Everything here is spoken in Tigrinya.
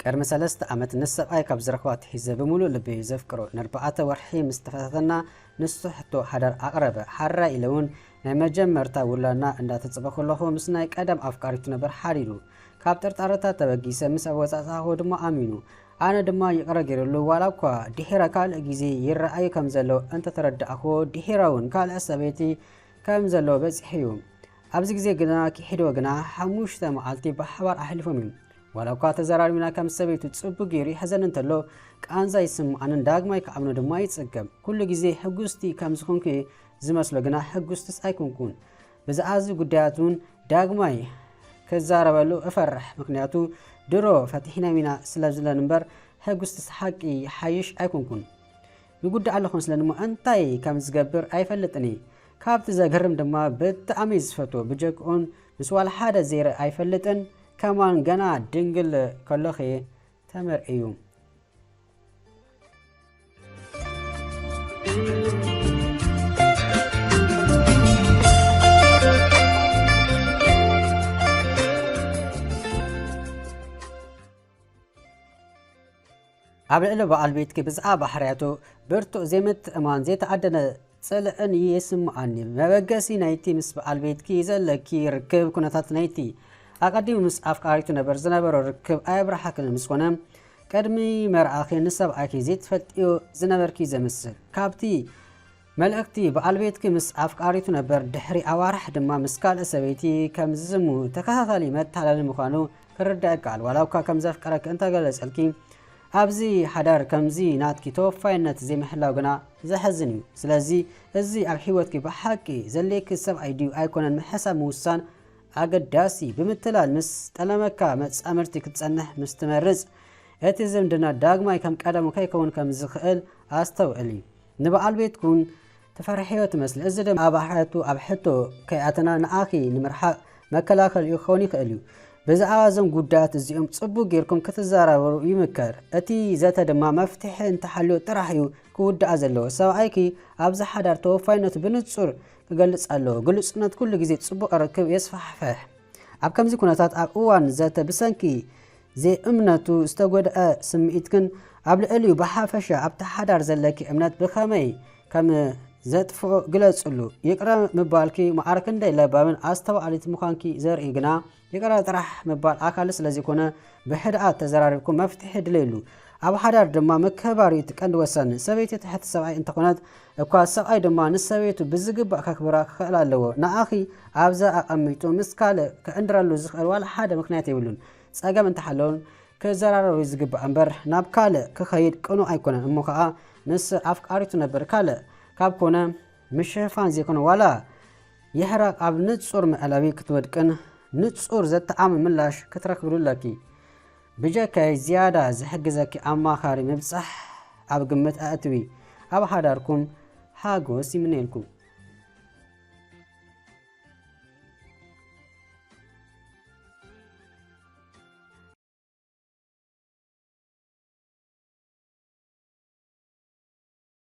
ቅድሚ ሰለስተ ዓመት ንሰብኣይ ካብ ዝረኽባ ኣትሒዘ ብምሉእ ልቢ ዘፍቅሮ፣ ንኣርባዕተ ወርሒ ምስ ተፈታተና ንሱ ሕቶ ሓዳር ኣቕረበ። ሓራይ ኢለ እውን ናይ መጀመርታ ውላድና እንዳተጸበኹ ኣለኹ ምስ ናይ ቀደም ኣፍቃሪቱ ነበር ሓዲሩ። ካብ ጥርጣረታት ተበጊሰ ምስ ኣወጻጽኣኹ ድማ ኣሚኑ። ኣነ ድማ ይቕረ ገይረሉ፣ ዋላ እኳ ድሒረ ካልእ ግዜ ይረኣዩ ከም ዘለዉ እንተተረዳእኹ፣ ድሒረ እውን ካልእ ሰበይቲ ከም ዘለዎ በጺሑ እዩ። ኣብዚ ግዜ ግና ክሒድዎ ግና ሓሙሽተ መዓልቲ ብሓባር ኣሕሊፎም እዮም። ዋላ እኳ ተዘራሪብና ከም ሰበይቱ ጽቡቕ ገይሩ ይሕዘኒ እንተሎ፣ ቃንዛ ይስምዓንን ዳግማይ ክኣምኖ ድማ ይጽገም። ኩሉ ግዜ ሕጉስቲ ከም ዝኾንኩ ዝመስሎ ግና ሕጉስትስ ኣይኮንኩን። ብዛዕባ እዚ ጉዳያት እውን ዳግማይ ክዛረበሉ እፈርሕ፣ ምኽንያቱ ድሮ ፈቲሕናዮም ኢና ስለ ዝብለኒ እምበር ሕጉስትስ ሓቂ ይሓይሽ ኣይኮንኩን። ይጉዳእ ኣለኹ መስለኒ እሞ እንታይ ከም ዝገብር ኣይፈልጥን እየ። ካብቲ ዘገርም ድማ ብጣዕሚ ዝፈትዎ ብጀክኡን ምስ ዋላ ሓደ ዘይረ ኣይፈልጥን፣ ከማን ገና ድንግል ከለኹ እየ ተመርዕዩ። ኣብ ልዕሊ በዓል ቤትኪ ብዛዕባ ባህርያቱ ብርቱዕ ዘይምትእምማን፣ ዘይተኣደነ ጽልእን ይስምዓኒ። መበገሲ ናይቲ ምስ በዓል ቤትኪ ዘለኪ ርክብ፣ ኩነታት ናይቲ ኣቐዲሙ ምስ ኣፍቃሪቱ ነበር ዝነበሮ ርክብ ኣየብርሓክን ምስ ኮነ፣ ቅድሚ መርዓኺ ንሰብኣይኪ ዘይትፈልጥዮ ዝነበርኪ ዘምስል። ካብቲ መልእኽቲ በዓል ቤትኪ ምስ ኣፍቃሪቱ ነበር ድሕሪ ኣዋርሕ ድማ ምስ ካልእ ሰበይቲ ከም ዝዝሙ ተኸታታሊ መታለሊ ምዃኑ ክርዳእ ይከኣል። ዋላ እኳ ከም ዘፍቀረኪ እንተገለጸልኪ፣ ኣብዚ ሓዳር ከምዚ ናትኪ ተወፋይነት ዘይምሕላው ግና ዘሕዝን እዩ። ስለዚ እዚ ኣብ ህይወትኪ ብሓቂ ዘድልየኪ ሰብኣይ ድዩ ኣይኮነን ምሕሳብ ምውሳን ኣገዳሲ። ብምትላል ምስ ጠለመካ መጻምድቲ ክትጸንሕ ምስ ትመርጽ፣ እቲ ዝምድና ዳግማይ ከም ቀደሙ ከይከውን ከም ዝኽእል ኣስተውዕሊ። ንበዓል ቤትኩን ትፈርሕዮ ትመስሊ። እዚ ድማ ኣብ ኣሕቱ ኣብ ሕቶ ከይኣተና ንኣኺ ንምርሓቕ መከላኸሊኡ ክኸውን ይኽእል እዩ። ብዛዕባ እዞም ጉዳያት እዚኦም ጽቡቕ ጌርኩም ክትዘራረቡ ይምከር። እቲ ዘተ ድማ መፍትሒ እንተሃልዮ ጥራሕ እዩ ክውዳእ ዘለዎ። ሰብኣይኪ ኣብዚ ሓዳር ተወፋይነቱ ብንጹር ክገልጽ ኣለዎ። ግሉጽነት ኩሉ ግዜ ጽቡቕ ርክብ የስፋሕፍሕ። ኣብ ከምዚ ኩነታት ኣብ እዋን ዘተ ብሰንኪ ዘይእምነቱ ዝተጎድአ ስምዒትክን ኣብ ልዕሊኡ ብሓፈሻ ኣብቲ ሓዳር ዘለኪ እምነት ብኸመይ ከም ዘጥፍኦ ግለጽሉ። ይቕረ ምባልኪ ማዕረ ክንደይ ለባምን ኣስተውዓሊት ምዃንኪ ዘርኢ ግና፣ ይቕረ ጥራሕ ምባል ኣካሊ ስለ ዘይኮነ፣ ብህድኣት ተዘራሪብኩም መፍትሒ ድለይሉ። ኣብ ሓዳር ድማ ምክብባር እዩ እቲ ቀንዲ ወሳኒ። ሰበይቲ ትሕቲ ሰብኣይ እንተኾነት እኳ፣ ሰብኣይ ድማ ንሰበይቱ ብዝግባእ ከኽብራ ክኽእል ኣለዎ። ንኣኺ ኣብዛ ኣቐሚጡ ምስ ካልእ ክዕንድረሉ ዝኽእል ዋላ ሓደ ምኽንያት የብሉን። ጸገም እንተሃለወን ክዘራረቡ ዝግባእ እምበር ናብ ካልእ ክኸይድ ቅኑዕ ኣይኮነን። እሞ ኸኣ ምስ ኣፍቃሪቱ ነበር ካልእ ካብ ኮነ ምሽፍፋን ዘይኮነ ዋላ ይሕረቕ ኣብ ንጹር መዕለቢ ክትወድቅን ንጹር ዘተኣማምን ምላሽ ክትረኽብሉ ኣለኪ። ብጀካይ ዝያዳ ዝሕግዘኪ ኣማኻሪ ምብጻሕ ኣብ ግምት ኣእትዊ። ኣብ ሓዳርኩም ሓጎስ ይምነየልኩም።